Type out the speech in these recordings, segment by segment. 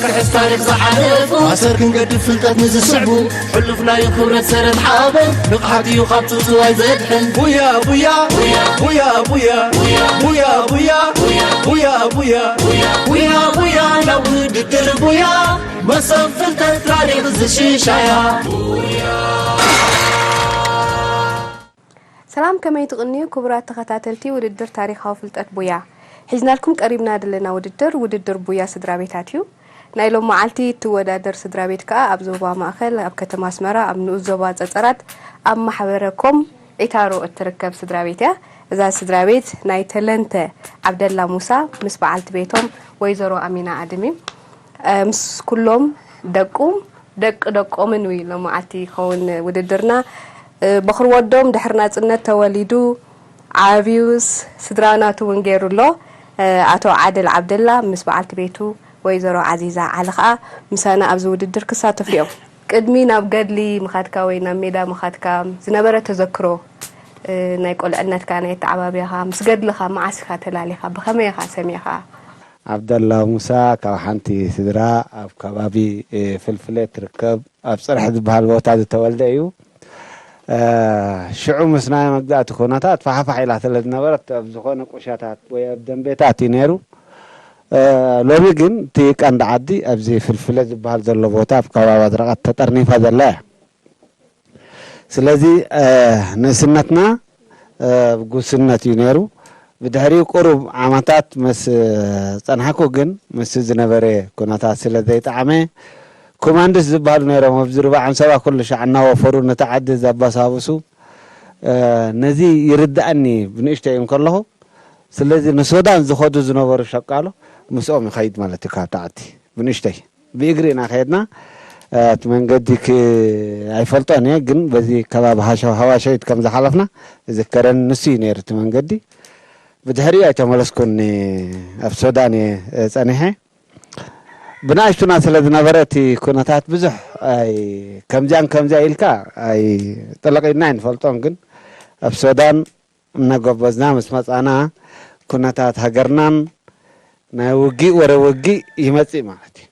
ክሕዝ ታሪኽ ዝሓለፉ ማስተር ክንገድፍ ፍልጠት ንዝስዕቡ ሕሉፍ ናይ ክብረት ሰረት ሓበን ንቕሓት እዩ ካብ ጽውጽዋይ ዘድሕን። ቡያ ቡያ ቡያ ቡያ ቡያ ቡያ ቡያ ቡያ ቡያ ቡያ ቡያ ቡያ ናብ ውድድር ቡያ መሶብ ፍልጠት ታሪኽ ዝሽሻያ። ሰላም ከመይ ትቕንዩ ክቡራት ተኸታተልቲ ውድድር ታሪኻዊ ፍልጠት ቡያ። ሒዝናልኩም ቀሪብና ዘለና ውድድር ውድድር ቡያ ስድራ ቤታት እዩ። ናይ ሎም መዓልቲ እትወዳደር ስድራ ቤት ከኣ ኣብ ዞባ ማእኸል ኣብ ከተማ ኣስመራ ኣብ ንኡስ ዞባ ጸጸራት ኣብ ማሕበረ ኮም ዒታሮ እትርከብ ስድራ ቤት እያ። እዛ ስድራ ቤት ናይ ተለንተ ዓብደላ ሙሳ ምስ በዓልቲ ቤቶም ወይዘሮ ኣሚና ኣድም እዩ። ምስ ኩሎም ደቁም ደቂ ደቆምን እዩ ሎማዓልቲ ይኸውን ውድድርና። በኹሪ ወዶም ድሕሪ ናፅነት ተወሊዱ ዓብዩስ ስድራ ናቱ እውን ገይሩ ኣሎ። ኣቶ ዓድል ዓብደላ ምስ በዓልቲ ቤቱ ወይዘሮ ዓዚዛ ዓሊ ከዓ ምሳና ኣብዚ ውድድር ክሳተፉ እዮም። ቅድሚ ናብ ገድሊ ምኻድካ ወይ ናብ ሜዳ ምኻድካ ዝነበረ ተዘክሮ ናይ ቆልዕነትካ ናይ ኣተዓባብያኻ ምስ ገድልኻ መዓስ ኢኻ ተላሊኻ ብኸመይ ኢኻ ሰሚዕኻ? ዓብደላ ሙሳ ካብ ሓንቲ ስድራ ኣብ ከባቢ ፍልፍለ ትርከብ ኣብ ፅርሒ ዝበሃል ቦታ ዝተወልደ እዩ። ሽዑ ምስ ናይ መግዛእቲ ኩነታት ፋሕፋሕ ኢላ ስለ ዝነበረት ኣብ ዝኾነ ቁሸታት ወይ ኣብ ደንቤታት እዩ ነይሩ። ሎሚ ግን እቲ ቀንዲ ዓዲ ኣብዚ ፍልፍለ ዝበሃል ዘሎ ቦታ ኣብ ከባቢ ኣድረቐት ተጠርኒፋ ዘላ እያ። ስለዚ ንእስነትና ብጉስነት እዩ ነይሩ። ብድሕሪኡ ቁሩብ ዓመታት ምስ ጸናሕኩ ግን ምስቲ ዝነበረ ኩነታት ስለ ዘይጠዓመ ኮማንድስ ዝበሃሉ ነይሮም ኣብዚ ርባዕ ዓንሰባ ኩሉ ሻዕ እናወፈሩ ነቲ ዓዲ ዘባሳብሱ ነዚ ይርድኣኒ ብንእሽተይ እንከለኹ ስለዚ ንሱዳን ዝኸዱ ዝነበሩ ሸቃሎ ምስኦም ይኸይድ ማለት እዩ ካብ ታዕቲ ብንእሽተይ ብእግሪ ኢና ከየድና እቲ መንገዲ ኣይፈልጦን እየ ግን በዚ ከባቢ ሃዋሸዊት ከም ዝሓለፍና ዝዝከረኒ ንሱ እዩ ነይሩ እቲ መንገዲ ብድሕሪኡ ኣይተመለስኩን ኣብ ሱዳን እየ ፀኒሐ ብናእሽቱና ስለ ዝነበረ እቲ ኩነታት ብዙሕ ከምዚያን ከምዚያ ኢልካ ጠለቂልና ኣይንፈልጦን ግን ኣብ ሱዳን እናጎበዝና ምስ መፃና ኩነታት ሃገርናን ናይ ውጊእ ወረ ውጊእ ይመፅእ ማለት እዩ።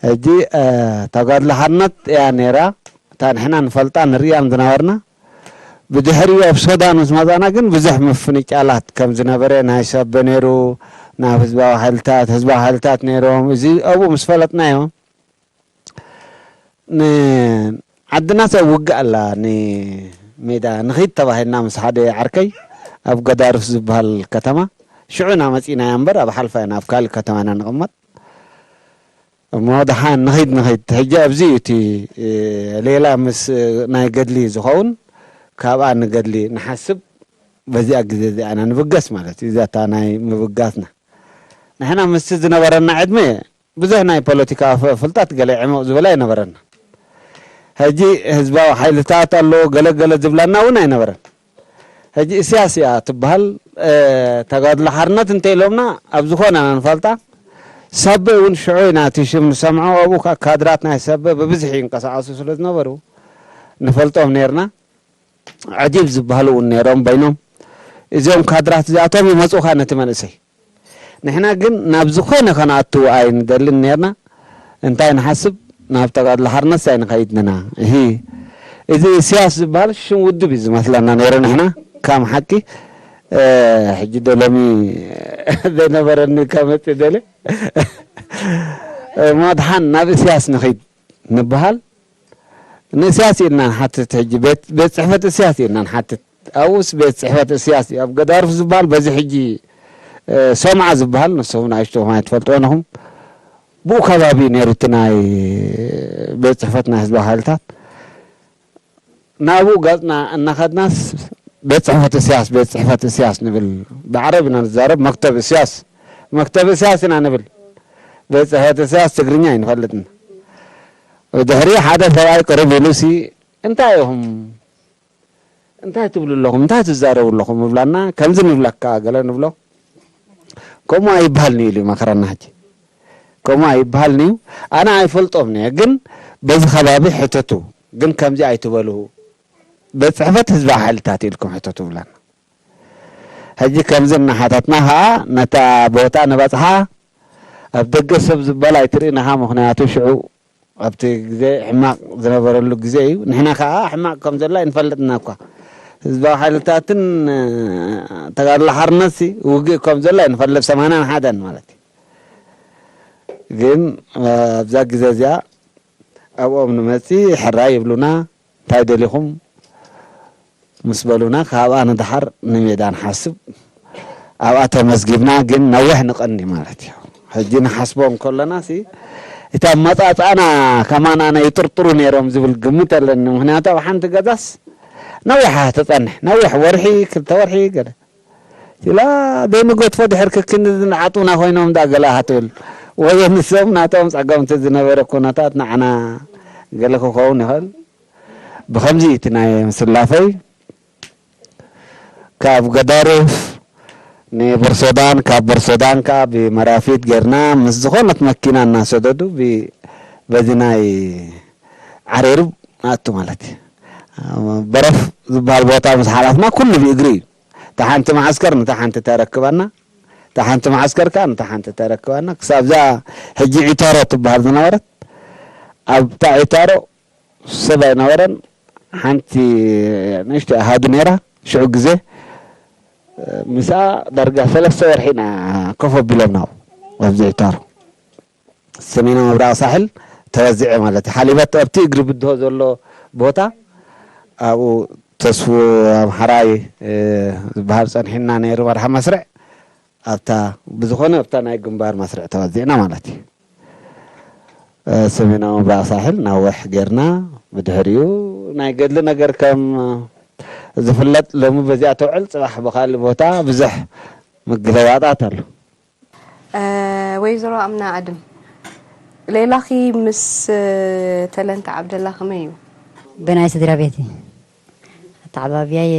ሕጂ ተጋድሎ ሓርነት እያ ነይራ እታ ንሕና ንፈልጣ ንርእያን ዝነበርና። ብድሕሪኡ ኣብ ሶዳን ምስ መፃና ግን ብዙሕ ምፍንጫላት ከም ዝነበረ ናይ ሰበ ነይሩ ናብ ህዝባዊ ሓይልታት ህዝባዊ ሓይልታት ነይሮም እዚ ኣብኡ ምስ ፈለጥናዮ ዓድናስ ኣብ ውግእ ኣላ ንሜዳ ንኺድ ተባሂልና ምስ ሓደ ዓርከይ ኣብ ገዳርፍ ዝበሃል ከተማ ሽዑ ኢና መፂእናያ እምበር ኣብ ሓልፋ ኢና ኣብ ካልእ ከተማ ኢና ንቕመጥ እሞ ደሓን ንኺድ ንኺድ ሕጂ ኣብዚ እዩ እቲ ሌላ ምስ ናይ ገድሊ ዝኸውን ካብኣ ንገድሊ ንሓስብ በዚኣ ግዜ እዚኣ ኢና ንብገስ ማለት እዩ እዛታ ናይ ምብጋስና ንሕና ምስቲ ዝነበረና ዕድመ ብዙሕ ናይ ፖለቲካ ፍልጠት ገለ ዕሙቕ ዝበለ ኣይነበረና። ሕጂ ህዝባዊ ሓይልታት ኣሎ ገለ ገለ ዝብለና እውን ኣይነበረን። ሕጂ እስያስ እያ ትበሃል ተጋድሎ ሓርነት እንተ ኢሎምና ኣብ ዝኾነ ኢና ንፈልጣ። ሳበይ እውን ሽዑ ኢና እቲ ሽም ንሰምዖ ኣብኡ ከዓ ካድራት ናይ ሳበ ብብዝሒ ይንቀሳቐሱ ስለ ዝነበሩ ንፈልጦም ነይርና። ዐጂብ ዝበሃሉ እውን ነይሮም በይኖም። እዚኦም ካድራት እዚኣቶም ይመፁኻ ነቲ መንእሰይ። ንሕና ግን ናብ ዝኾነ ከነኣቱ ኣይንደልን ኔርና እንታይ ንሓስብ ናብ ተጋድሎ ሓርነትስ ኣይንኸይድን ኢና እሂ እዚ እስያስ ዝበሃል ሽም ውድብ እዩ ዝመስለና ኔሩ ንሕና ካም ሓቂ ሕጂ ዶ ሎሚ ዘይነበረኒ ከመፅእ ደልየ እሞ ድሓን ናብ እስያስ ንኺድ ንበሃል ንእስያስ ኢልና ንሓትት ሕጂ ቤት ቤት ፅሕፈት እስያስ ኢልና ንሓትት ኣብኡስ ቤት ፅሕፈት እስያስ እዩ ኣብ ገዳርፍ ዝበሃል በዚ ሕጂ ሶምዓ ዝበሃል ንስኹም ንኣሽቱ ከማይ ትፈልጥዎ ነኹም ብኡ ከባቢ ነይሩ እቲ ናይ ቤት ፅሕፈት ናይ ህዝባዊ ሓይልታት ናብኡ ገፅና እናኸድናስ ቤት ፅሕፈት እስያስ ቤት ፅሕፈት እስያስ ንብል ብዓረብ ኢና ንዛረብ መክተብ እስያስ መክተብ እስያስ ኢና ንብል ቤት ፅሕፈት እስያስ ትግርኛ ኣይንፈልጥን ድሕሪ ሓደ ሰብኣይ ቅርብ ኢሉ ሲ እንታይ ኢኹም እንታይ ትብሉ ኣለኹም እንታይ ትዛረቡ ኣለኹም ይብላና ከምዚ ንብለካ ገለ ንብሎ ከምኡ ኣይበሃልን እዩ ኢሉ ይመኽረና ሕጂ ከምኡ ኣይበሃልን እዩ ኣነ ኣይፈልጦም እየ ግን በዚ ከባቢ ሕተቱ ግን ከምዚ ኣይትበሉ ቤት ፅሕፈት ህዝባዊ ሓይልታት ኢልኩም ሕተቱ ይብለና ሕጂ ከምዚ እናሓተትና ከዓ ነታ ቦታ ንበፅሓ ኣብ ደገ ሰብ ዝበሃል ኣይትርኢ ኢኻ። ምኽንያቱ ሽዑ ኣብቲ ግዜ ሕማቕ ዝነበረሉ ግዜ እዩ። ንሕና ከኣ ሕማቕ ከም ዘሎ ኣይንፈልጥን እኳ። ህዝባዊ ሓይልታትን ተጋድሎ ሓርነትሲ ውግእ ከም ዘሎ ኣይንፈልጥ፣ ሰማንያን ሓደን ማለት እዩ። ግን ኣብዛ ግዜ እዚኣ ኣብኦም ንመጽእ፣ ሕራይ ይብሉና። እንታይ ደሊኹም ምስ በሉና፣ ካብኣ ንደሓር ንሜዳ ንሓስብ። ኣብኣ ተመዝጊብና ግን ነዊሕ ንቐኒ ማለት እዩ። ሕጂ ንሓስቦ እንከለናሲ፣ እቲ ኣመጻጽኣና ከማን ኣነ ይጥርጥሩ ነይሮም ዝብል ግምት ኣለኒ። ምኽንያቱ ኣብ ሓንቲ ገዛስ ነዊሕ ትጸንሕ፣ ነዊሕ፣ ወርሒ፣ ክልተ ወርሒ ገለ። ኢላ ዘይንገድፎ ድሕር ክክን ዝንዓጡና ኮይኖም ዳ ገለ ክትብል። ወይ ንሶም ናቶም ጸገምቲ ዝነበረ ኩነታት ንዓና ገለ ክኸውን ይኽእል። ብኸምዚ እቲ ናይ ምስላፈይ ካብ ገዳርፍ ንበርሶዳን፣ ካብ በርሶዳን ከኣ ብመራፊት ጌርና ምስ ዝኾነት መኪና እናሰደዱ ብ-፣ በዚ ናይ ዓሬርብ ንኣቱ ማለት እዩ። በረፍ ዝበሃል ቦታ ምስ ሓላፍና ኩሉ ብእግሪ እዩ። እታ ሓንቲ መዓስከር ነታ ሓንቲ ተረክበና፣ እታ ሓንቲ መዓስከር ከኣ ነታ ሓንቲ ተረክበና። ክሳብ እዛ ሕጂ ዒታሮ ትበሃል ዝነበረት፣ ኣብታ ዒታሮ ሰብ ኣይነበረን። ሓንቲ ንእሽቶ ኣሃዱ ነይራ። ሽዑ ግዜ ምስኣ ዳርጋ ሰለስተ ወርሒ ኢና ኮፍ ኣቢሎምና ኣብዚ ዒታሮ። ሰሜናዊ ምብራቕ ሳሕል ተወዚዐ ማለት እዩ። ሓሊበት ኣብቲ እግሪ ብድሆ ዘሎ ቦታ ኣብኡ ተስፉ ኣምሓራይ፣ እ፣ ዝበሃል ጸኒሑና ነይሩ መርሓ መስርዕ። ኣብታ ብዝኾነ ኣብታ ናይ ግንባር መስርዕ ተወዚዕና ማለት እዩ። እ፣ ሰሜናዊ ምብራቕ ሳሕል ናውሕ ጌርና ብድሕሪኡ ናይ ገድሊ ነገር ከም ዝፍለጥ ሎሚ በዚኣ ተውዕል ጽባሕ ብኻልእ ቦታ ብዙሕ ምግልባጣት ኣሎ። እ፣ ወይዘሮ ኣምና ኣድም፣ ሌላኺ ምስ፣ እ፣ ተለንተ ዓብደላ ከመይ እዩ? ብናይ ስድራ ቤት እዩ። ኣተዓባብያይ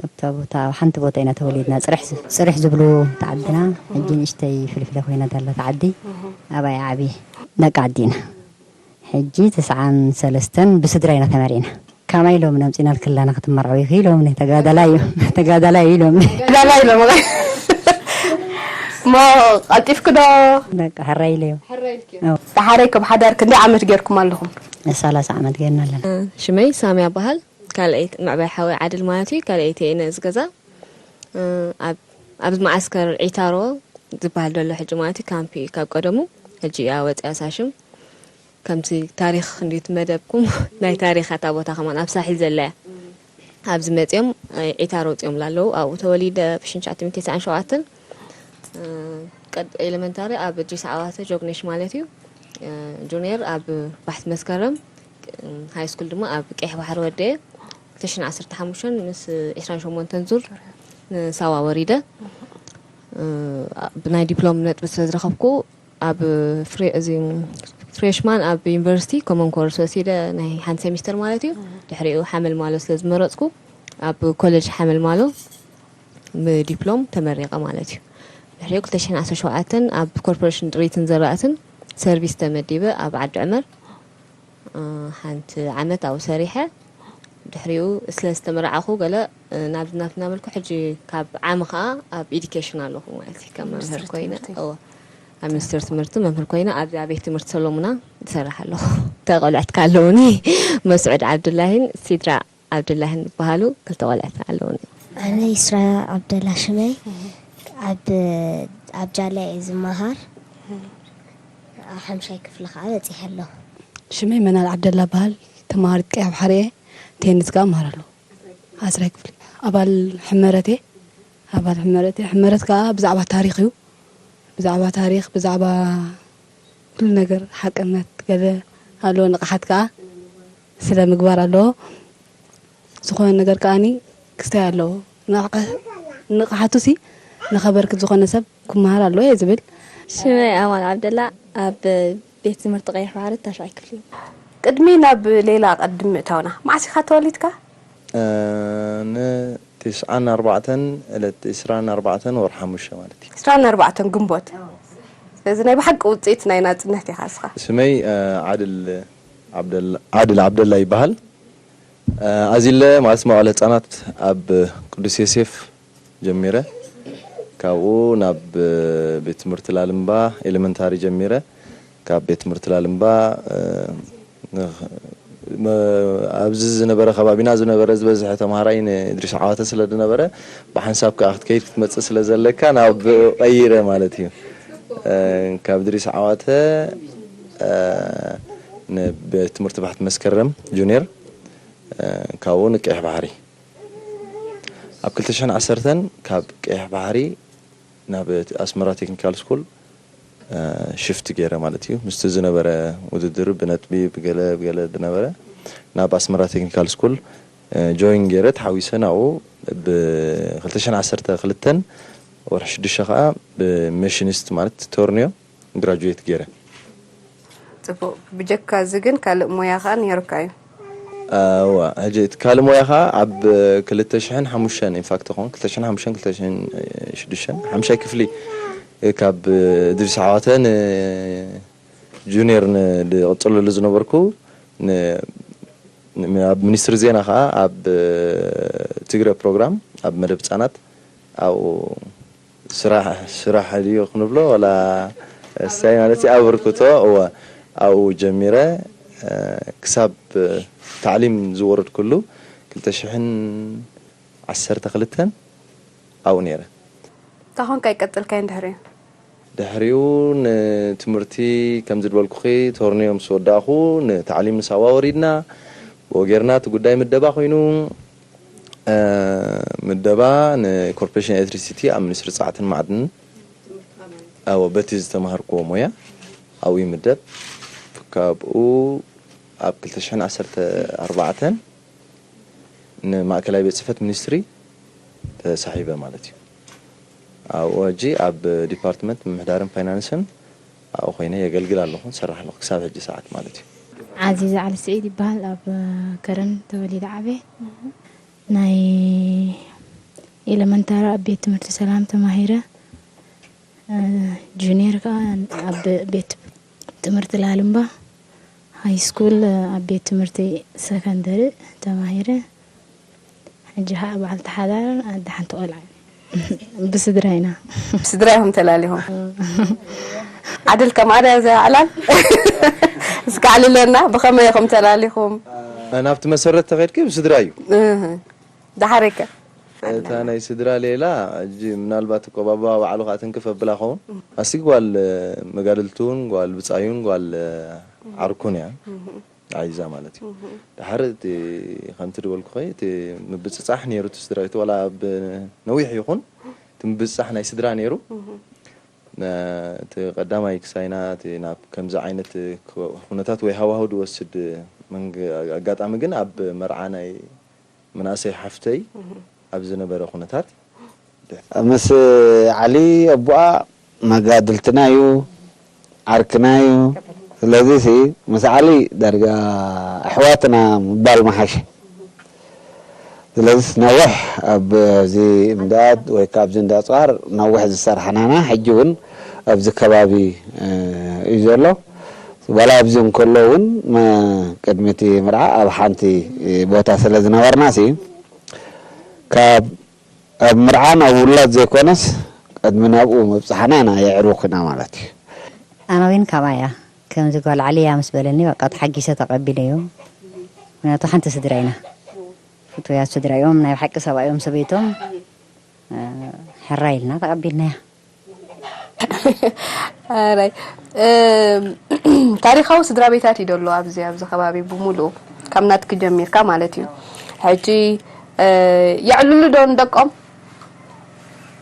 ኣብታ ቦታ፣ ኣብ ሓንቲ ቦታ ኢና ተወሊድና። ጽርሕ ዝ-፣ ጽርሕ ዝብሉ ተዓድና፣ ሕጂ ንእሽተይ ፍልፍለ ኮይና እታ ዓዲ፣ ኣባይ ዓቢ ደቂ ዓዲ ኢና። ሕጂ ተስዓን ሰለስተን ብስድራ ኢና ተመሪዕና። ካማይ ኢሎም ነምጺና ልክላና ክትመርዓው ኢኺ ኢሎም፣ ተጋዳላይ እዩ፣ ተጋዳላይ እዩ ኢሎም። ተጋዳላይ ኢሎም። እሞ ቀልጢፍክ ዶ? በቃ፣ ሕራይ ኢለዮም። ሕራይ ኢልክዮ። ኣዎ። ደሓረይ፣ ካብ ሓዳር ክንደይ ዓመት ጌርኩም ኣለኹም? ሰላሳ ዓመት ጌርና ኣለና። ሽመይ ሳሚ ይበሃል። ካልኣይቲ፣ ምዕባይ ሓወይ ዓድል ማለት እዩ። ካልኣይቲ እየ ነዚ ገዛ። ኣብ፣ ኣብዚ መዓስከር ዒታሮ ዝበሃል ዘሎ ሕጂ ማለት እዩ፣ ካምፕ እዩ ካብ ቀደሙ። ሕጂ እያ ወፂኣ ሳሽም። ከምቲ ታሪኽ እንዴት መደብኩም፣ ናይ ታሪኽ እታ ቦታ ከማን ኣብ ሳሕል ዘላ እያ። ኣብዚ መፂኦም፣ ዒታሮ ወፂኦም ላለዉ፣ ኣብኡ ተወሊደ ብሽንሻ ትምኒት ተስዓን ሸውዓተን። ቀድ-፣ ኤሌመንታሪ ኣብ እድሪስ ዓዋተ ጆግኔሽ ማለት እዩ። ጁኒየር ኣብ ባሕቲ መስከረም፣ ሃይ ስኩል ድማ ኣብ ቀይሕ ባሕሪ ወደየ። ክልተ ሽሕን ዓሰርተ ሓሙሽተን ምስ ዒስራን ሸሞንተን ዙር ንሳዋ ወሪደ። እ፣ ብናይ ዲፕሎም ነጥቢ ስለ ዝረኸብኩ ኣብ ፍሬ-፣ እዚ ፍሬሽማን ኣብ ዩኒቨርሲቲ ኮመን ኮርስ ወሲደ ናይ ሓንቲ ሴሚስተር ማለት እዩ። ድሕሪኡ ሓመልማሎ ስለ ዝመረጽኩ ኣብ ኮሌጅ ሓመልማሎ ብዲፕሎም ተመሪቐ ማለት እዩ። ድሕሪኡ ክልተ ሽሕን ዓሰርተ ሸውዓተን ኣብ ኮርፖሬሽን ጥሪትን ዘራእትን ሰርቪስ ተመዲበ ኣብ ዓዲ ዕመር። እ፣ ሓንቲ ዓመት ኣብኡ ሰሪሐ። ድሕሪኡ ስለ ዝተመርዓኹ ገለ፣ እ፣ ናብ፣ ናብ፣ እናበልኩ ሕጂ ካብ ዓሚ ኸኣ ኣብ ኤዱኬሽን ኣለኹ ማለት እዩ። ከም መምህር ሚኒስትሪ ኮይነ፣ ትምህርቲ። እወ፣ ኣብ ሚኒስትሪ ትምህርቲ መምህር ኮይነ ኣብዛ ቤት ትምህርቲ ሰሎሙና ይሰርሕ ኣለኹ። እታ ቆልዑት ከኣ ኣለዉኒ። መስዑድ ዓብዱላሂን ሲድራ ዓብዱላሂን ዝበሃሉ ክልተ ቆልዑት ኣለዉኒ። ኣነ ይስራ ዓብደላ ሽመይ፣ ኣብ፣ ኣብ ጃላ እየ ዝመሃር። ኣብ ሓምሻይ ክፍሊ ኸዓ በጺሐ ኣለኹ። ሽመይ መናል ዓብደላ በሃል፣ ተማሃሪት ቀይሕ ባሕሪ እየ። ቴኒስ ከኣ እመሃር ኣለኹ። ዓስራይ ክፍሊ። ኣባል ሕመረት እየ። ኣባል ሕመረት እየ። ሕመረት ከኣ ብዛዕባ ታሪኽ እዩ። ብዛዕባ ታሪኽ፣ ብዛዕባ ኩሉ ነገር ሓቅነት ገለ ኣለዎ። ንቕሓት ከኣ ስለ ምግባር ኣለዎ። ዝኾነ ነገር ከኣኒ ክስታይ ኣለዎ። ንቕሓ-፣ ንቕሓቱሲ ንኸበርክት ዝኾነ ሰብ ክመሃር ኣለዎ እየ ዝብል። ሽመይ ኣማን ዓብደላ፣ ኣብ ቤት ትምህርቲ ቀይሕ ባሕሪ ታሽዓይ ክፍሊ። ቅድሚ ናብ ሌላ ቅድሚ ምእታውና፣ መዓስ ኢኻ ተወሊድካ? እ፣ ንትስዓን ኣርባዕተን ዕለት ዕስራን ኣርባዕተን ወርሒ ሓሙሽተ ማለት እዩ። ዕስራን ኣርባዕተን ግንቦት። ስለዚ ናይ ብሓቂ ውጽኢት ናይ ናጽነት ኢኻ እስኻ። ስመይ፣ እ፣ ዓድል ዓብደላ፣ ዓድል ዓብደላ ይበሃል። እ፣ ኣዚለ ማለት መዋእለ ህጻናት ኣብ ቅዱስ ዮሴፍ ጀሚረ። ካብኡ ናብ ቤት ትምህርቲ ላልምባ ኤሌመንታሪ ጀሚረ። ካብ ቤት ትምህርቲ ላልምባ ኣብዚ ዝነበረ ከባቢና ዝነበረ ዝበዝሐ ተምሃራይ ንእድሪስ ዓዋተ ስለ ዝነበረ፣ ብሓንሳብ ከኣ ክትከይድ ክትመጽእ ስለ ዘለካ ናብ ቀይረ ማለት እዩ። ካብ እድሪስ ዓዋተ ንቤት ትምህርቲ ባሕቲ መስከረም ጁኒየር፣ ካብኡ ንቀይሕ ባሕሪ። ኣብ ክልተ ሽሕን ዓሰርተን ካብ ቀይሕ ባሕሪ ናብ ኣስመራ ቴክኒካል ስኩል ሽፍት ገይረ ማለት እዩ። ምስቲ ዝነበረ ውድድር ብነጥቢ ብገለ ብገለ ዝነበረ ናብ ኣስመራ ቴክኒካል ስኩል ጆይን ገይረ ተሓዊሰ ናብኡ ብ ክልተ ሽሕን ዓሰርተ ክልተን ወርሒ ሽዱሽተ ከዓ ብሜሽኒስት ማለት ቶርኒዮ ግራጁዌት ገይረ። ጽቡቕ። ብጀካ እዚ ግን ካልእ ሞያ ከኣ ነይሩካ እዩ። እዋ፣ ሕጂ እቲ ካልእ ሞያ ከኣ ኣብ ክልተ ሽሕን ሓሙሽተን ኢንፋክት ኾን ክልተ ሽሕን ሓሙሽተን ክልተ ሽሕን ሽዱሽተን ሓምሻይ ክፍሊ ካብ ድሪስ ዓዋተ ንጁኒየር ዝቕጽለሉ ዝነበርኩ ን- ን- ኣብ ሚኒስትሪ ዜና ከኣ ኣብ ትግረ ፕሮግራም ኣብ መደብ ህጻናት ኣብኡ ስራሕ ስራሕ ድዩ ክንብሎ ዋላ እሳይ ማለት እዩ ኣበርክቶ እወ ኣብኡ ጀሚረ ክሳብ ታዕሊም ዝወረድኩሉ ክልተ ሽሕን ዓሰርተ ክልተን ኣብኡ ነይረ። እንታይ ኮንካ ኣይቀጸልካዮን ድሕሪኡ? ድሕሪኡ ንትምህርቲ ከምዚ ዝበልኩኺ ቶርኒዮ ምስ ወዳእኹ ንታዕሊም ንሳዋ ወሪድና ብኡ ጌርና እቲ ጉዳይ ምደባ ኮይኑ ምደባ ንኮርፖሬሽን ኤሌክትሪሲቲ ኣብ ሚኒስትሪ ጸዓትን ማዕድንን ኣዎ በቲ ዝተማሃርክዎ ሞያ ኣብኡ ይምደብ ካብኡ ኣብ ክልተ ሽሕን ዓሰርተ ኣርባዕተን ንማእከላይ ቤት ጽሕፈት ሚኒስትሪ ተሳሒበ ማለት እዩ። ኣብኡ ሕጂ ኣብ ዲፓርትመንት ምምሕዳርን ፋይናንስን ኣብኡ ኮይነ የገልግል ኣለኹ፣ ዝሰርሕ ኣለኹ ክሳብ ሕጂ ሰዓት ማለት እዩ። ዓዚዘ ዓሊ ስዒድ ይበሃል። ኣብ ከረን ተወሊደ ዓብየ። ናይ ኤለመንታሪ ኣብ ቤት ትምህርቲ ሰላም ተማሂረ። ጁኒየር ከዓ ኣብ ቤት ትምህርቲ ላልምባ ሃይ ስኩል ኣብ ቤት ትምህርቲ ሰከንደሪ ተማሂረ። ሕጂ ከዓ በዓልቲ ሓዳር ኣደ ሓንቲ ቆልዓ ብስድራ ኢና። ብስድራ ኢኹም ተላሊኹም። ዓድል ከም ኣርያ ዘ ኣዕላል እስኪ ኣዕልለና ብኸመይ ኢኹም ተላሊኹም? ናብቲ መሰረት ተኸድኪ ብስድራ እዩ። እህ። ደሓረይ ከ? እታ ናይ ስድራ ሌላ ሕጂ ምናልባት እኮ ባባ ባዕሉ ከዓ ትንክፍ ኣብላ ኸውን ኣሲ ጓል መጋድልቲ እውን ጓል ብፃይ እውን ጓል ዓርኩን እያ ዓይዛ ማለት እዩ ድሓር እቲ ከምቲ ዝበልኩኸ እቲ ምብፅፃሕ ነይሩ እቲ ስድራ ቤት ዋላ ኣብ ነዊሕ ይኹን እቲ ምብፅፃሕ ናይ ስድራ ነይሩ እቲ ቀዳማይ ክሳይና እቲ ናብ ከምዚ ዓይነት ኩነታት ወይ ሃዋህው ዝወስድ ኣጋጣሚ ግን ኣብ መርዓ ናይ መናእሰይ ሓፍተይ ኣብ ዝነበረ ኩነታት ምስ ዓሊ ኣቦኣ መጋድልትና እዩ ዓርክና እዩ ስለዚ ሲ ምስ ዓሊ ዳርጋ ኣሕዋትና ምባል መሓሸ ስለዚ ነውሕ ኣብዚ እንዳኣድ ወይ ካብዚ እንዳፅዋር ነውሕ ዝሰርሐናና ሕጂ እውን ኣብዚ ከባቢ እዩ ዘሎ ዋላ ኣብዚ እንከሎ እውን ቅድሚ እቲ ምርዓ ኣብ ሓንቲ ቦታ ስለ ዝነበርና ሲ ካብ ኣብ ምርዓ ናብ ውላድ ዘይኮነስ ቅድሚ ናብኡ ምብፅሓና ኢና የዕሩኽ ኢና ማለት እዩ። ኣነ እውን ካብኣ እያ ከምዚ ጓል ዓሊ እያ ምስ በለኒ በቃ ተሓጊሰ ተቐቢለዮ። ምክንያቱ ሓንቲ ስድራ ኢና ፍቱያት ስድራ እዮም ናይ ብሓቂ ሰብኣዮም ሰበይቶም ሕራይ ኢልና ተቐቢልናያ። ኣራይ ታሪኻዊ ስድራ ቤታት እዩ ደሎ ኣብዚ ኣብዚ ከባቢ ብምሉኡ ካብ ናትኪ ጀሚርካ ማለት እዩ ሕጂ የዕልሉ ዶ ንደቆም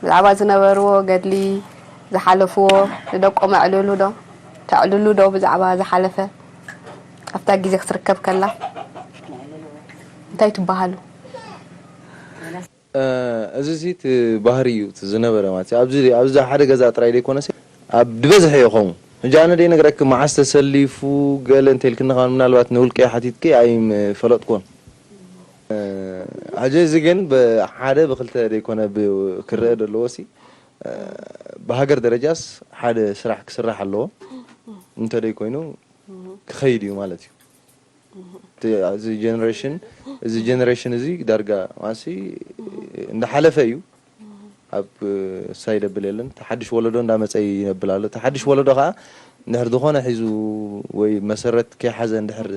ብዛዕባ ዝነበርዎ ገድሊ ዝሓለፍዎ ንደቆም ኣዕልሉ ዶ ተዕልሉ ዶ ብዛዕባ ዝሓለፈ ኣብታ ግዜ ክትርከብ ከላ እንታይ ትበሃሉ እዚ ሲ እቲ ባህሪ እዩ እቲ ዝነበረ ማለት እዩ ኣብዚ ኣብዚ ሓደ ገዛ ጥራይ ዘይኮነሲ ኣብ ዝበዝሐ ይኸውን ሕጂ ኣነ ደይ ነግረኪ መዓስ ተሰሊፉ ገለ እንተልክኒ ካብ ምናልባት ንውልቀይ ሓቲትኪ ኣይፈለጥኩን ሕጂ እዚ ግን ብሓደ ብክልተ ዘይኮነ ክረአ ዘለዎ ሲ ብሃገር ደረጃስ ሓደ ስራሕ ክስራሕ ኣለዎ እንተ ዘይኮይኑ ክኸይድ እዩ ማለት እዩ እዚ ጀነሬሽን እዚ ጀነሬሽን እዚ ዳርጋ ማሲ እንዳሓለፈ እዩ ኣብ ሳይድ ኣብል የለን። እቲ ሓድሽ ወለዶ እንዳመጸ ይነብል ኣሎ። እቲ ሓድሽ ወለዶ ከኣ እንድሕር ዝኾነ ሒዙ ወይ መሰረት ከይሓዘ እንድሕር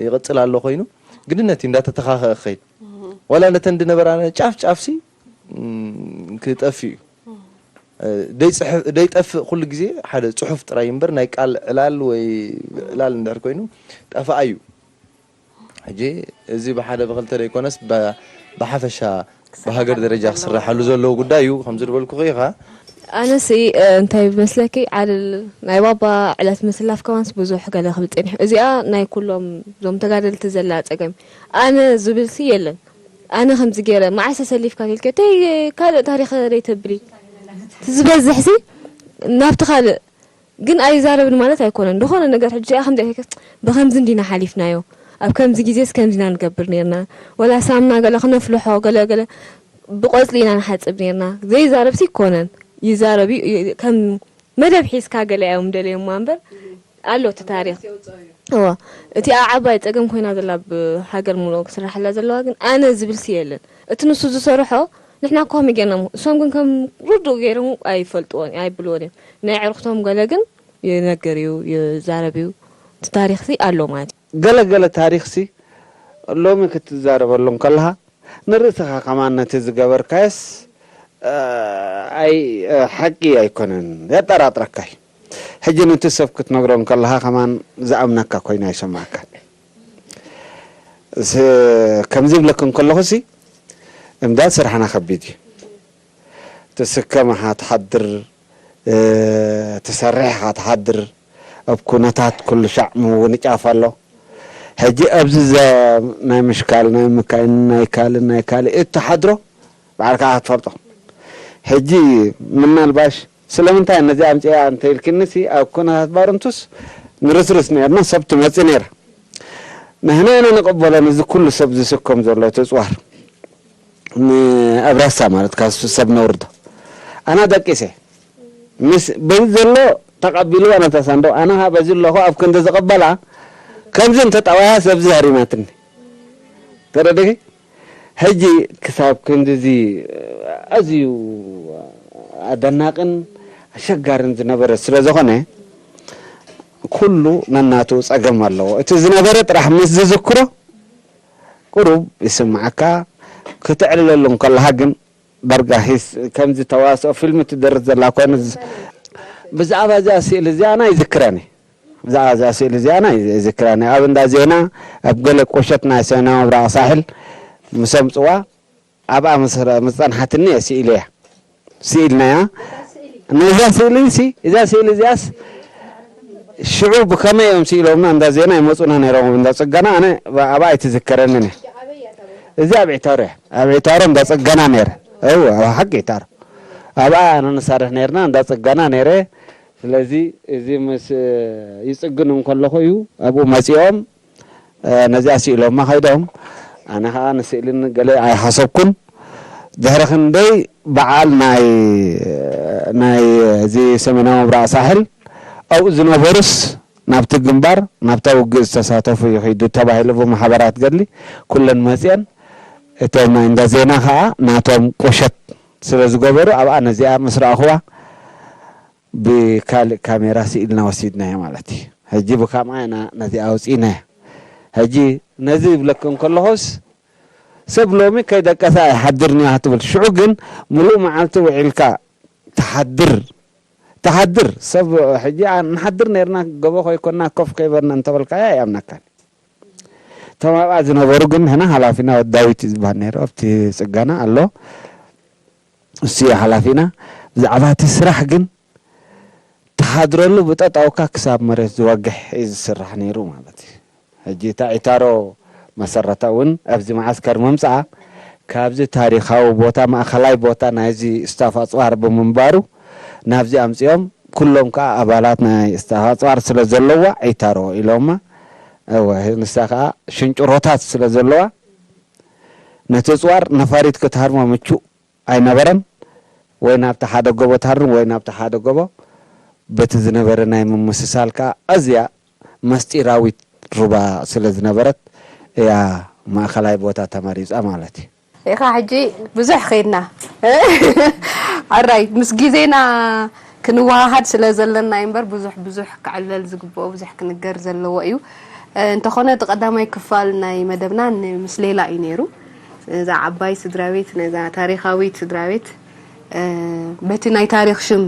ይቕጽል ኣሎ ኮይኑ፣ ግድነት እዩ እንዳተተኻኸአ ክኸይድ። ዋላ ነተን ዝነበራና ጫፍ ጫፍሲ ክጠፍእ እዩ። ደይጠፍእ ኩሉ ግዜ ሓደ ጽሑፍ ጥራይ እምበር ናይ ቃል ዕላል ወይ ዕላል እንድሕር ኮይኑ ጠፋኣ እዩ። ሕጂ እዚ ብሓደ ብክልተ ዘይኮነስ ብሓፈሻ ብሃገር ደረጃ ክስራሓሉ ዘለዎ ጉዳይ እዩ። ከምዚ ዝበልኩ ኢኻ። ኣነሲ እንታይ መስለኪ፣ ዓድል ናይ ባባ ዕለት ምስላፍ ከማንስ ብዙሕ ገለ ክብል ጸኒሑ። እዚኣ ናይ ኩሎም እዞም ተጋደልቲ ዘላ ጸገም፣ ኣነ ዝብልሲ የለን። ኣነ ከምዚ ገይረ መዓስ ተሰሊፍካ ተልከ ተይ ካልእ ታሪኽ ደይተብሊ ዝበዝሕሲ ናብቲ ካልእ ግን ኣይዛረብን ማለት ኣይኮነን። ዝኾነ ነገር ሕጂ እዚኣ ከምዚ ኣይከ-፣ ብኸምዚ እንዲና ሓሊፍናዮ፣ ኣብ ከምዚ ግዜስ ከምዚ ኢና ንገብር ነርና፣ ወላ ሳምና ገለ ክነፍልሖ ገለ ገለ ብቆጽሊ ኢና ንሓጽብ ነርና። ዘይዛረብሲ ይኮነን፣ ይዛረብ እዩ። ከም መደብ ሒዝካ ገለ እዮም ደልዮማ እምበር ኣሎ እቲ ታሪኽ። እዋ እቲ ዓባይ ጸገም ኮይና ዘላ ኣብ ሃገር ሙሉእ ክስራሓላ ዘለዋ ግን ኣነ ዝብልሲ የለን። እቲ ንሱ ዝሰርሖ ንሕና እኮ ከመይ ጌርና እሞ፣ እሶም ግን ከም ርዱእ ገይሮም ኣይፈልጥዎን ኣይብልዎን እዮም። ናይ ዕርክቶም ገለ ግን ይነገር እዩ፣ ይዛረብ እዩ። እቲ ታሪኽሲ ኣሎ ማለት እዩ። ገለ ገለ ታሪኽሲ ሎሚ ክትዛረበሉ እንከለኻ ንርእስኻ ከማን ነቲ ዝገበርካዮስ ኣይ ሓቂ ኣይኮነን፣ የጠራጥረካ እዩ። ሕጂ ነቲ ሰብ ክትነግሮ እንከለኻ ከማን ዝኣምነካ ኮይኑ ኣይሰማዕካን። ከምዚ ይብለክ እንከለኹሲ እምዳ ስራሕና ከቢድ እዩ። ትስከም ኢኻ ትሓድር፣ ትሰርሕ ኢኻ ትሓድር። ኣብ ኩነታት ኩሉ ሻዕ ምውንጫፍ ኣሎ። ሕጂ ኣብዚ ናይ ምሽካል ናይ ምካይን ናይ ካልእ ናይ ካልእ እትሓድሮ ባዕልካ ኢኻ ትፈልጦ። ሕጂ ምናልባሽ ስለምንታይ ነዚ ኣምፅኣ እንተኢልክንሲ ኣብ ኩነታት ባርንቱስ ንርስርስ ነርና ሰብ ትመፅእ ነይራ። ንሕና ኢና ንቕበሎ ነዚ ኩሉ ሰብ ዝስከም ዘሎ ተፅዋር ንኣብራሳ ማለት ካብ ሰብ ነውርዶ ኣና ደቂሰ ምስ በዚ ዘሎ ተቐቢልዋ ነታ ሳንዱቕ ኣነ ኸዓ በዚ ኣለኹ ኣብ ክንዲ ዝቕበላ ከምዚ እንተጠዋያ ሰብዚ ሃሪማትኒ ተረድኺ። ሕጂ ክሳብ ክንድዚ ኣዝዩ ኣደናቕን ኣሸጋርን ዝነበረ ስለ ዝኾነ ኩሉ ነናቱ ጸገም ኣለዎ። እቲ ዝነበረ ጥራሕ ምስ ዝዝክሮ ቁሩብ ይስምዓካ። ክትዕልለሉ እንከለኻ ግን ዳርጋ ሂስ ከምዚ ተዋስኦ ፊልም ትደርስ ዘላ ኮይኑ ብዛዕባ እዚኣ ስእሊ እዚኣ ናይ ዝክረኒ ብዛዕባ እዚኣ ስእሊ እዚኣ ናይ ዝክረኒ ኣብ እንዳ ዜና ኣብ ገለ ቁሸት ናይ ሰሜናዊ ምብራቕ ሳሕል ምስ ኣምፅዋ ኣብኣ ምስ ጸንሓትኒ እየ ስኢለያ ስኢልናያ ነዛ ስእሊ ሲ እዛ ስእሊ እዚኣስ ሽዑ ብኸመይ እዮም ስኢሎምና እንዳ ዜና ይመፁና ነይሮም እንዳ ፅገና ኣነ ኣብኣ ኣይትዝከረንን እያ እዚ ኣብ ዒታሮ እያ ኣብ ዒታሮ እንዳ ፅገና ነይረ እው ኣብ ሓቂ ዒታሮ ኣብኣ ኣነ ንሰርሕ ነይርና እንዳ ፅገና ነይረ ስለዚ እዚ ምስ ይፅግኑ እንከለኹ እዩ ኣብኡ መፂኦም ነዚኣ ስኢሎማ ከይዶም ኣነ ከዓ ንስእልን ገለ ኣይሓሰብኩን ድሕሪ ክንደይ በዓል ናይ ናይ እዚ ሰሜናዊ ምብራቕ ሳሕል ኣብኡ ዝነበሩስ ናብቲ ግንባር ናብታ ውግእ ዝተሳተፉ ይኺዱ ተባሂሉ ብማሕበራት ገድሊ ኩለን መፅአን እቶም ናይ እንዳ ዜና ከዓ ናቶም ቁሸት ስለ ዝገበሩ ኣብኣ ነዚኣ ምስ ረኣኽዋ ብካልእ ካሜራ ስኢልና ወሲድናዮ ማለት እዩ። ሕጂ ብካምኣ ኢና ነዚ ኣውፂእናዮ። ሕጂ ነዚ ይብለክን ከለኹስ ሰብ ሎሚ ከይደቀሰ ኣይሓድርን እዩ ክትብል ሽዑ ግን ምሉእ መዓልቲ ውዒልካ ትሓድር ትሓድር ሰብ ሕጂ ንሓድር ነርና ገቦ ኮይኮና ኮፍ ከይበልና እንተበልካያ ኣይኣምነካን። እቶም ኣብኣ ዝነበሩ ግን ንሕና ሓላፊና ወዲ ዳዊት እዩ ዝበሃል ነይሩ ኣብቲ ፅገና ኣሎ እሱ እዩ ሓላፊና ብዛዕባ እቲ ስራሕ ግን ትሓድረሉ ብጠጣውካ ክሳብ መሬት ዝወግሕ እዩ ዝስራሕ ነይሩ ማለት እዩ። ሕጂ እታ ዒታሮ መሰረታ እውን ኣብዚ መዓስከር ምምፅኣ ካብዚ ታሪካዊ ቦታ ማእኸላይ ቦታ ናይዚ ስታፍ ኣፅዋር ብምንባሩ ናብዚ ኣምፅኦም ኩሎም ከዓ ኣባላት ናይ ስታፍ ኣፅዋር ስለ ዘለዋ ዒታሮ ኢሎማ እወ ንሳ ከዓ ሽንጭሮታት ስለ ዘለዋ ነቲ እፅዋር ነፋሪት ክትሃርሞ ምቹእ ኣይነበረን ወይ ናብቲ ሓደ ጎቦ ትሃርም ወይ ናብቲ ሓደ ጎቦ በቲ ዝነበረ ናይ ምምስሳል ከዓ ኣዝያ መስጢራዊት ሩባ ስለ ዝነበረት እያ ማእኸላይ ቦታ ተመሪፃ ማለት እዩ። ኢኻ ሕጂ ብዙሕ ኸይድና ኣራይ ምስ ግዜና ክንወሃሃድ ስለ ዘለና እዩ እምበር ብዙሕ ብዙሕ ክዕለል ዝግብኦ ብዙሕ ክንገር ዘለዎ እዩ። እንተኾነ እቲ ቀዳማይ ክፋል ናይ መደብና ንምስሌላ እዩ ነይሩ። እዛ ዓባይ ስድራ ቤት ነዛ ታሪኻዊት ስድራ ቤት በቲ ናይ ታሪኽ ሽም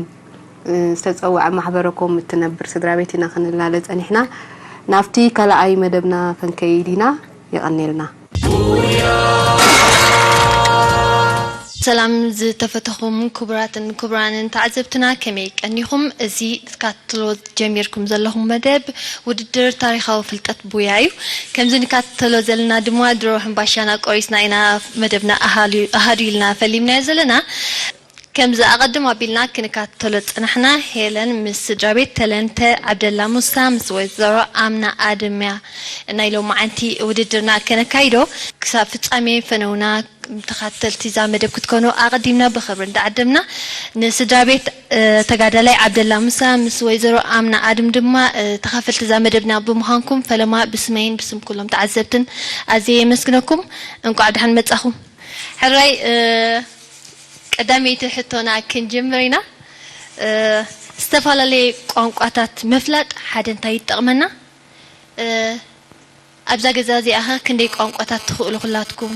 ዝተፀውዐ ማሕበረኮም እትነብር ስድራ ቤት ኢና ክንላለ ፀኒሕና። ናብቲ ካልኣይ መደብና ክንከይድ ኢና። የቐኔልና። ሰላም ዝተፈተኹም ክቡራትን ክቡራንን ተዓዘብትና ከመይ ቀኒኹም? እዚ ትካትሎ ጀሚርኩም ዘለኹም መደብ ውድድር ታሪኻዊ ፍልጠት ቡያ እዩ። ከምዚ ንካትተሎ ዘለና ድማ ድሮ ሕምባሻና ቆሪስና ኢና መደብና ኣሃዱ ኢልና ፈሊምናዮ ዘለና። ከምዚ ኣቐድም ኣቢልና ክንካተሎ ዝጸናሕና፣ ሄለን ምስ ስድራ ቤት ተለንተ ዓብደላ ሙሳ ምስ ወይዘሮ ኣምና ኣድምያ ናይ ሎማዓንቲ ውድድርና ከነካይዶ ክሳብ ፍጻሜ ፈነውና ተኻተልቲ እዛ መደብ ክትኮኑ ኣቐዲምና ብኽብሪ እንዳዓደምና፣ ንስድራ ቤት ተጋዳላይ ዓብደላ ሙሳ ምስ ወይዘሮ ኣምና ኣድም ድማ ተኻፈልቲ እዛ መደብና ብምዃንኩም ፈለማ ብስመይን ብስም ኩሎም ተዓዘብትን ኣዝየ የመስግነኩም። እንቋዕ ደሓን መጻኹም። ሕራይ ቀዳመይቲ ሕቶና ክንጅምር ኢና። ዝተፈላለየ ቋንቋታት ምፍላጥ ሓደ እንታይ ይጠቕመና? ኣብዛ ገዛ እዚኣ ኸ ክንደይ ቋንቋታት ትኽእሉ ኩላትኩም?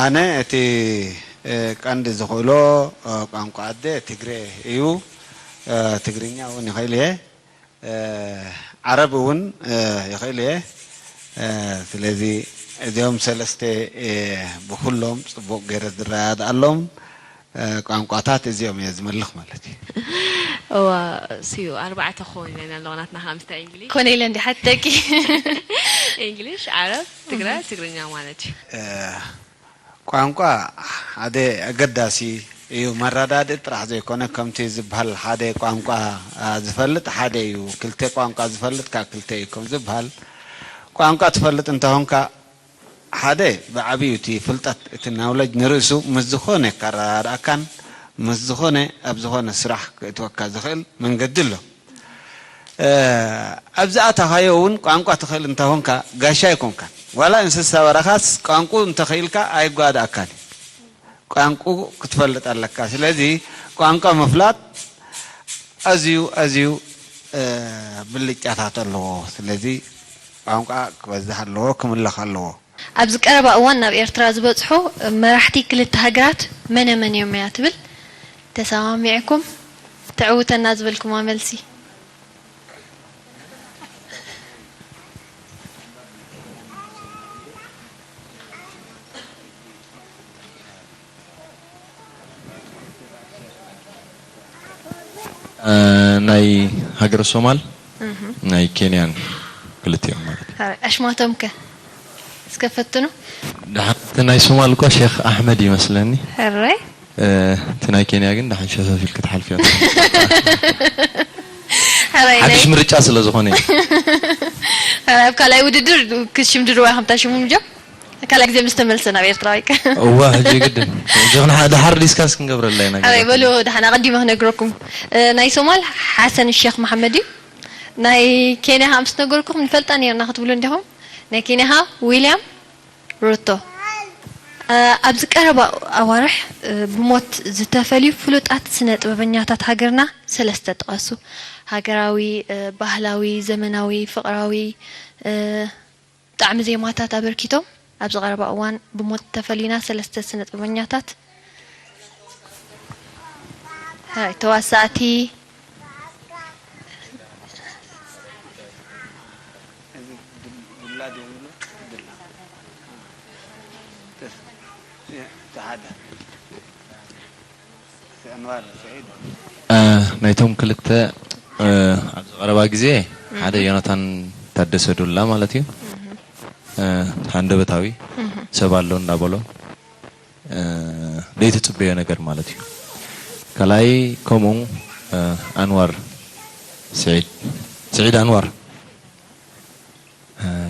ኣነ እቲ ቀንዲ ዝኽእሎ ቋንቋ ኣደ ትግረ እዩ። ትግርኛ እውን ይኽእል እየ። ዓረብ እውን ይኽእል እየ። ስለዚ እዚኦም ሰለስተ ብኩሎም ፅቡቕ ገይረ ዝረኣያ ዝኣሎም ቋንቋታት እዚኦም እየ ዝመልኽ ማለት እዩ። እዋ ስዩ ኣርባዕተ ክኾን ኢለን ኣለዎ ናትና ከዓ ምስታይ እንግሊሽ ኮነ ኢለ እንዲ ሓተኪ እንግሊሽ ዓረብ ትግረ ትግርኛ ማለት እዩ። ቋንቋ ሓደ ኣገዳሲ እዩ። መረዳድኢ ጥራሕ ዘይኮነ፣ ከምቲ ዝበሃል ሓደ ቋንቋ ዝፈልጥ ሓደ እዩ፣ ክልተ ቋንቋ ዝፈልጥ ከዓ ክልተ እዩ ከም ዝበሃል፣ ቋንቋ ትፈልጥ እንተኾንካ ሓደ ብዓብዩ እቲ ፍልጠት እቲ ናውለጅ ንርእሱ ምስ ዝኾነ ከረዳድኣካን ምስ ዝኾነ ኣብ ዝኾነ ስራሕ ክእትወካ ዝኽእል መንገዲ ኣሎ። ኣብ ዝኣተኻዮ እውን ቋንቋ ትኽእል እንተኾንካ ጋሻ ኣይኮንካን። ዋላ እንስሳ በረኻስ ቋንቁ እንተኽኢልካ ኣይጓዳእካን እዩ። ቋንቁ ክትፈልጥ ኣለካ። ስለዚ ቋንቋ ምፍላጥ ኣዝዩ ኣዝዩ ብልጫታት ኣለዎ። ስለዚ ቋንቋ ክበዝሕ ኣለዎ፣ ክምለኽ ኣለዎ። ኣብዚ ቀረባ እዋን ናብ ኤርትራ ዝበጽሑ መራሕቲ ክልተ ሃገራት መነ መን እዮም እያ ትብል? ተሰማሚዕኩም ተዕውተና ዝበልኩማ መልሲ። ናይ ሃገረ ሶማል ናይ ኬንያን ክልቲኦም ማለት እዩ። ኣሽማቶም ከ እስከ ፈትኑ። ደሓን እቲ ናይ ሶማል እኳ ሼክ ኣሕመድ ይመስለኒ። ሕራይ እቲ ናይ ኬንያ ግን ደሓን ሸፈፍ ኢልኪ ትሓልፍዮ። ሕራይ ናይ ሓድሽ ምርጫ ስለ ዝኾነ እዩ። ሕራይ ኣብ ካልኣይ ውድድር ክሽምድድዋ ከምታ ሽሙ ምጆ ካልኣይ ግዜ ምስ ተመልሰ ናብ ኤርትራ ወይ ከ እዋ ሕጂ ግድን ሕጂ ክንሓ ድሓር ዲስካስ ክንገብረላ ኢና ሕራይ በሉ። ደሓን ኣቐዲመ ክነግረኩም። ናይ ሶማል ሓሰን ሼክ መሓመድ እዩ። ናይ ኬንያ ከዓ ምስ ነገርኩም ንፈልጣ ነይርና ክትብሉ እንዲኹም። ናይ ኬንያ ከዓ ዊልያም ሩቶ። ኣብዚ ቀረባ ኣዋርሕ ብሞት ዝተፈልዩ ፍሉጣት ስነ ጥበበኛታት ሃገርና ሰለስተ ጥቐሱ። ሃገራዊ፣ ባህላዊ፣ ዘመናዊ፣ ፍቕራዊ ጣዕሚ ዜማታት ኣበርኪቶም። ኣብዚ ቀረባ እዋን ብሞት ተፈሊና ሰለስተ ስነ ጥበበኛታት። ተዋሳእቲ። ናይቶም ክልተ ኣብዚ ቀረባ ግዜ ሓደ ዮናታን ታደሰ ዱላ ማለት እዩ። ሃንደበታዊ ሰብ ኣሎ እንዳበሎ ዘይትፅበዮ ነገር ማለት እዩ። ካልኣይ ከምኡ ኣንዋር ስዒድ ስዒድ ኣንዋር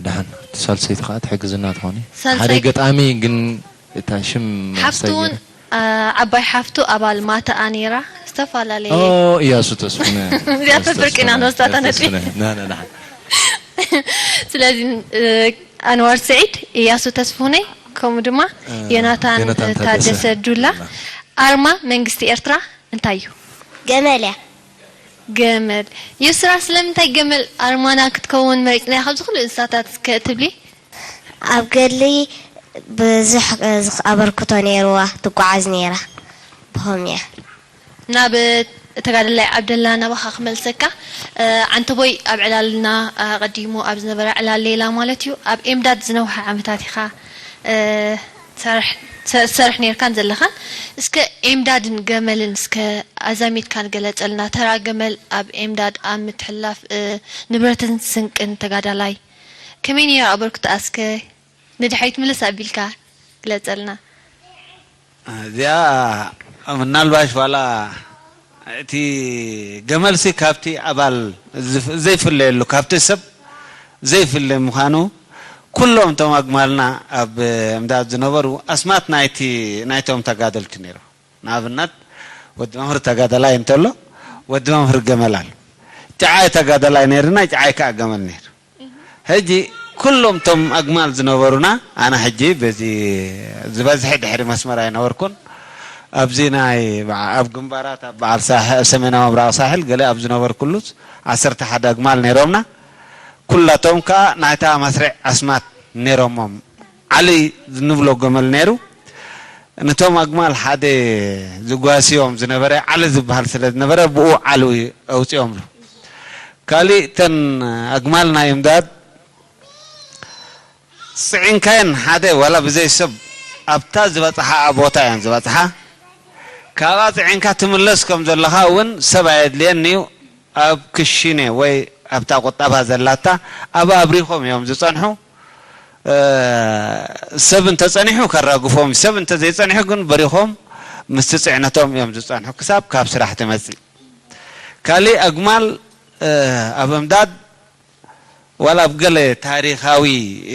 ደሓን እቲ ሳልሰይቲ ከዓ ትሕግዝና ትኾኒ ሓደ ገጣሚ ግን እታ ሽም ሓፍቱ እውን ዓባይ ሓፍቱ ኣባል ማተኣ ነይራ ዝተፈላለየ እያሱ ተስፉነ እዚኣ ፍርቂ ኢና ንወስዳታ ነጥቢ ደሓን ስለዚ ኣንዋር ስዒድ እያሱ ተስፉነይ ከምኡ ድማ እ፣ ዮናታን ዮናታን ታደሰ ታደሰ ዱላ። ዱላ። ኣርማ መንግስቲ ኤርትራ እንታይ እዩ? ገመል እያ። ገመል። ዩስራ፣ ስለምንታይ ገመል ኣርማና ክትከውን መሪጽናያ፣ ካብዚ ኩሉ እንስሳታት እስከ ትብሊ? ኣብ ገድሊ ብዙሕ፣ እ፣ ዝኽ-፣ ኣበርክቶ ነይርዋ፣ ትጓዓዝ ነይራ። ብኸምኡ እያ። ናብ ተጋደላይ ዓብደላ፣ ናባኻ ክመልሰካ። እ፣ ዓንተቦይ፣ ኣብ ዕላልና ኣቐዲሙ ኣብ ዝነበረ ዕላል ሌላ ማለት እዩ፣ ኣብ ኤምዳድ ዝነውሐ ዓመታት ኢኻ፣ እ፣ ትሰርሕ፣ ትሰ-፣ ትሰርሕ ነርካን ዘለኻን። እስከ ኤምዳድን ገመልን እስከ ኣዛሚድካ ንገለጸልና። ተራ ገመል ኣብ ኤምዳድ ኣብ ምትሕልላፍ፣ እ፣ ንብረትን ስንቅን ተጋዳላይ ከመይ ነይሩ ኣበርክቶኣ? እስከ ንድሕሪት ምልስ ኣቢልካ ግለጸልና። እዚኣ ምናልባሽ ዋላ እቲ ገመልሲ ካብቲ ኣባል ዝፍ-፣ ዘይፍለየሉ፣ ካብቲ ሰብ ዘይፍለ ምዃኑ፣ ኩሎም እቶም ኣግማልና ኣብ እምዳድ ዝነበሩ ኣስማት ናይቲ፣ ናይቶም ተጋደልቲ ነይሩ። ንኣብነት ወዲ መምህር ተጋደላይ እንተሎ፣ ወዲ መምህር ገመል ኣሎ። ጨዓይ ተጋደላይ ነይርና፣ ጨዓይ ከኣ ገመል ነይሩ። ሕጂ ኩሎም እቶም ኣግማል ዝነበሩና፣ ኣነ ሕጂ በዚ ዝበዝሐ ድሕሪ መስመር ኣይነበርኩን። ኣብዚ ናይ በዓ-፣ ኣብ ግንባራት ኣብ በዓል ሳሕ-፣ ኣብ ሰሜናዊ ምብራቕ ሳሕል ገለ ኣብ ዝነበርኩሉስ ዓሰርተ ሓደ ኣግማል ነይሮምና። ኩላቶም ከኣ ናይታ መስርዕ ኣስማት ነይሮሞም። ዓሊ ንብሎ ገመል ነይሩ። ነቶም ኣግማል ሓደ ዝጓስዮም ዝነበረ ዓሊ ዝበሃል ስለ ዝነበረ፣ ብኡ ዓሊ ኣውጺኦምሉ። ካልእ እተን ኣግማል ናይ እምዳድ ጽዒንካየን ሓደ ዋላ ብዘይ ሰብ ኣብታ ዝበጽሓ ቦታ እየን ዝበጽሓ። ካብኣ ጽዒንካ ትምለስ ከም ዘለኻ እውን ሰብ ኣየድልየን እዩ። ኣብ ክሽነ ወይ ኣብታ ቁጠባ ዘላታ ኣብኣ ኣብሪኾም እዮም ዝጸንሑ። እ፣ ሰብ እንተጸኒሑ ከራግፎም፣ ሰብ እንተዘይጸኒሑ ግን በሪኾም ምስቲ ጽዕነቶም እዮም ዝጸንሑ ክሳብ ካብ ስራሕ ትመጽእ። ካልእ ኣግማል፣ እ፣ ኣብ እምዳድ ዋላ ኣብ ገለ ታሪኻዊ፣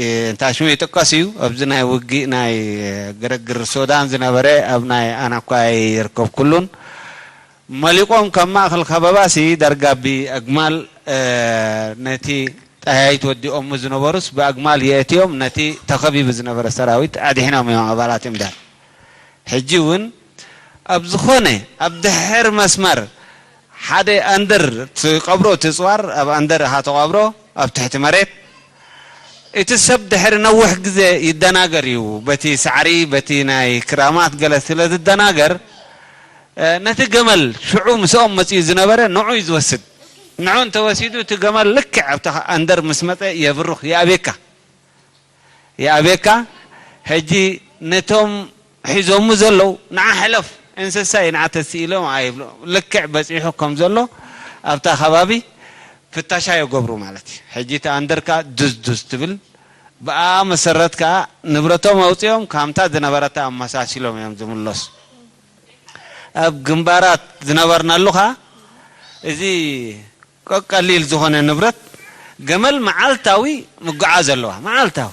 እ፣ እንታ ሽሙ ይጥቀስ እዩ፣ ኣብዚ ናይ ውግእ ናይ፣ እ፣ ግርግር ሱዳን ዝነበረ ኣብ ናይ ኣናኳይ ይርከብኩሉን መሊቆም ካብ ማእከል ከበባሲ ዳርጋ ብኣግማል፣ እ፣ ነቲ ጠያይት ወዲኦሙ ዝነበሩስ ብኣግማል የእትዮም ነቲ ተኸቢቡ ዝነበረ ሰራዊት ኣድሒኖም እዮም ኣባላት እምዳድ። ሕጂ እውን ኣብ ዝኾነ ኣብ ድሕር መስመር ሓደ ኣንደር ትቐብሮ፣ እቲ ጽዋር ኣብ ኣንደር ኢኻ ተቐብሮ፣ ኣብ ትሕቲ መሬት። እቲ ሰብ ድሕሪ ነዊሕ ግዜ ይደናገር እዩ። በቲ ሳዕሪ፣ በቲ ናይ ክራማት ገለ ስለ ዝደናገር፣ እ፣ ነቲ ገመል ሽዑ ምስኦም መጺኡ ዝነበረ ንዑ እዩ ዝወስድ። ንዑ እንተወሲዱ፣ እቲ ገመል ልክዕ ኣብቲ ኣንደር ምስ መጸ የብርኽ፣ ይኣብየካ። ይኣብየካ። ሕጂ ነቶም ሒዞሙ ዘለዉ፣ "ንዓ ሕለፍ፣ እንስሳ እዩ፣ ንዓ ተስእ" ኢሎም ኣይብሉ። ልክዕ በጺሑ ከም ዘሎ ኣብታ ከባቢ ፍተሻ ይገብሩ ማለት እዩ። ሕጂ እቲ ኣንደር ከኣ ዱዝ ዱዝ ትብል። ብኣ መሰረት ከኣ ንብረቶም ኣውጺኦም፣ ካምታ ዝነበረታ ኣመሳሲሎም እዮም ዝምለሱ። ኣብ ግንባራት ዝነበርናሉ ከኣ፣ እዚ ቀ-፣ ቀሊል ዝኾነ ንብረት፣ ገመል መዓልታዊ ምጉዓዝ ኣለዋ፣ መዓልታዊ።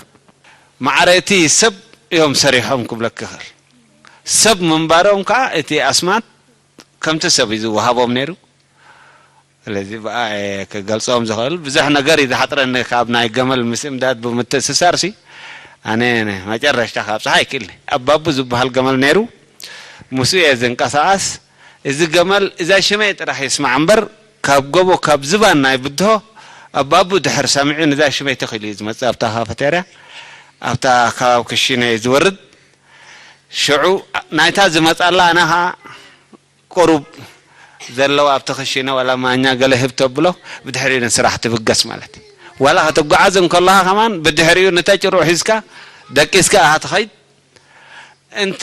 ማዕረ እቲ ሰብ እዮም ሰሪሖም ክብለኪ ይኽእል። ሰብ ምንባሮም ከኣ እቲ ኣስማት ከምቲ ሰብ እዩ ዝወሃቦም ነይሩ። ስለዚ ብኣ እየ ክገልጾም ዝኽእል። ብዙሕ ነገር እዩ ዝሓጥረኒ ካብ ናይ ገመል ምስ እምዳድ ብምትእስሳርሲ። ኣነ መጨረሽታ ካብጽሓ ኣይክእልኒ። ኣባቡ ዝበሃል ገመል ነይሩ። ምስኡ እየ ዝንቀሳቐስ። እዚ ገመል እዛ ሽመይ ጥራሕ ይስማዕ እምበር፣ ካብ ጎቦ፣ ካብ ዝባን ናይ ብድሆ ኣባቡ ድሕር ሰሚዑ ነዛ ሽመይ ተኺሉ እዩ ዝመጽእ። ኣብታ ካፈቴርያ፣ ኣብታ ከባቢ ክሽነ እዩ ዝወርድ። ሽዑ ናይታ ዝመጻላ ኣነ ኸኣ ቁሩብ ዘለዋ ኣብቲ ክሽነ ዋላ ማኛ ገለ ህብ ተብሎ፣ ብድሕሪኡ ንስራሕ ትብገስ ማለት እዩ። ዋላ ክትጓዓዝ እንከለኻ ከማን ብድሕሪኡ ንተጭርኡ ሒዝካ ደቂስካ ኢኻ ትኸይድ። እንተ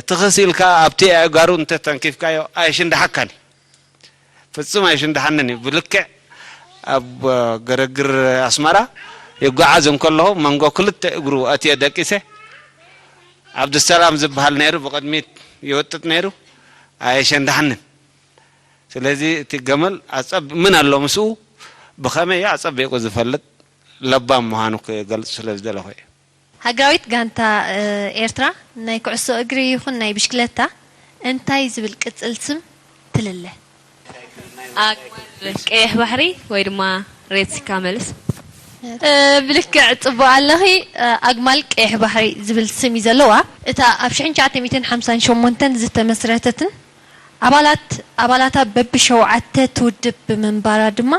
ትኽስ ኢልካ ኣብቲ ኣእጋሩ እንተ ተንኪፍካዮ ኣይሽንድሓካን እዩ። ፍጹም ኣይሽንድሓንን እዩ። ብልክዕ ኣብ ገረግር ኣስመራ ይጓዓዝ እንከለኹ መንጎ ክልተ እግሩ ኣትየ ደቂሰ። ዓብዱሰላም ዝበሃል ነይሩ ብቕድሚት ይወጥጥ ነይሩ። ኣየሸንድሓንን። ስለዚ እቲ ገመል ኣጸብ-፣ ምን ኣሎ ምስኡ ብኸመይ ኣጸቢቑ ዝፈልጥ ለባም ምዃኑ ክገልጽ ስለ ዝደለኹ እየ። ሃገራዊት ጋንታ፣ እ፣ ኤርትራ ናይ ኩዕሶ እግሪ ይኹን ናይ ብሽክለታ እንታይ ዝብል ቅጽል ስም ትልለ? ኣግማል ቀይሕ ባሕሪ ወይ ድማ ሬድ ሲ ካመልስ። እ፣ ብልክዕ ጽቡቕ ኣለኺ። እ፣ ኣግማል ቀይሕ ባሕሪ ዝብል ስም እዩ ዘለዋ። እታ ኣብ ሽሕን ትሽዓተ ሚእትን ሓምሳን ሸሞንተን ዝተመስረተትን ኣባላት፣ ኣባላታ በብሸውዓተ ትውድብ ብምንባራ ድማ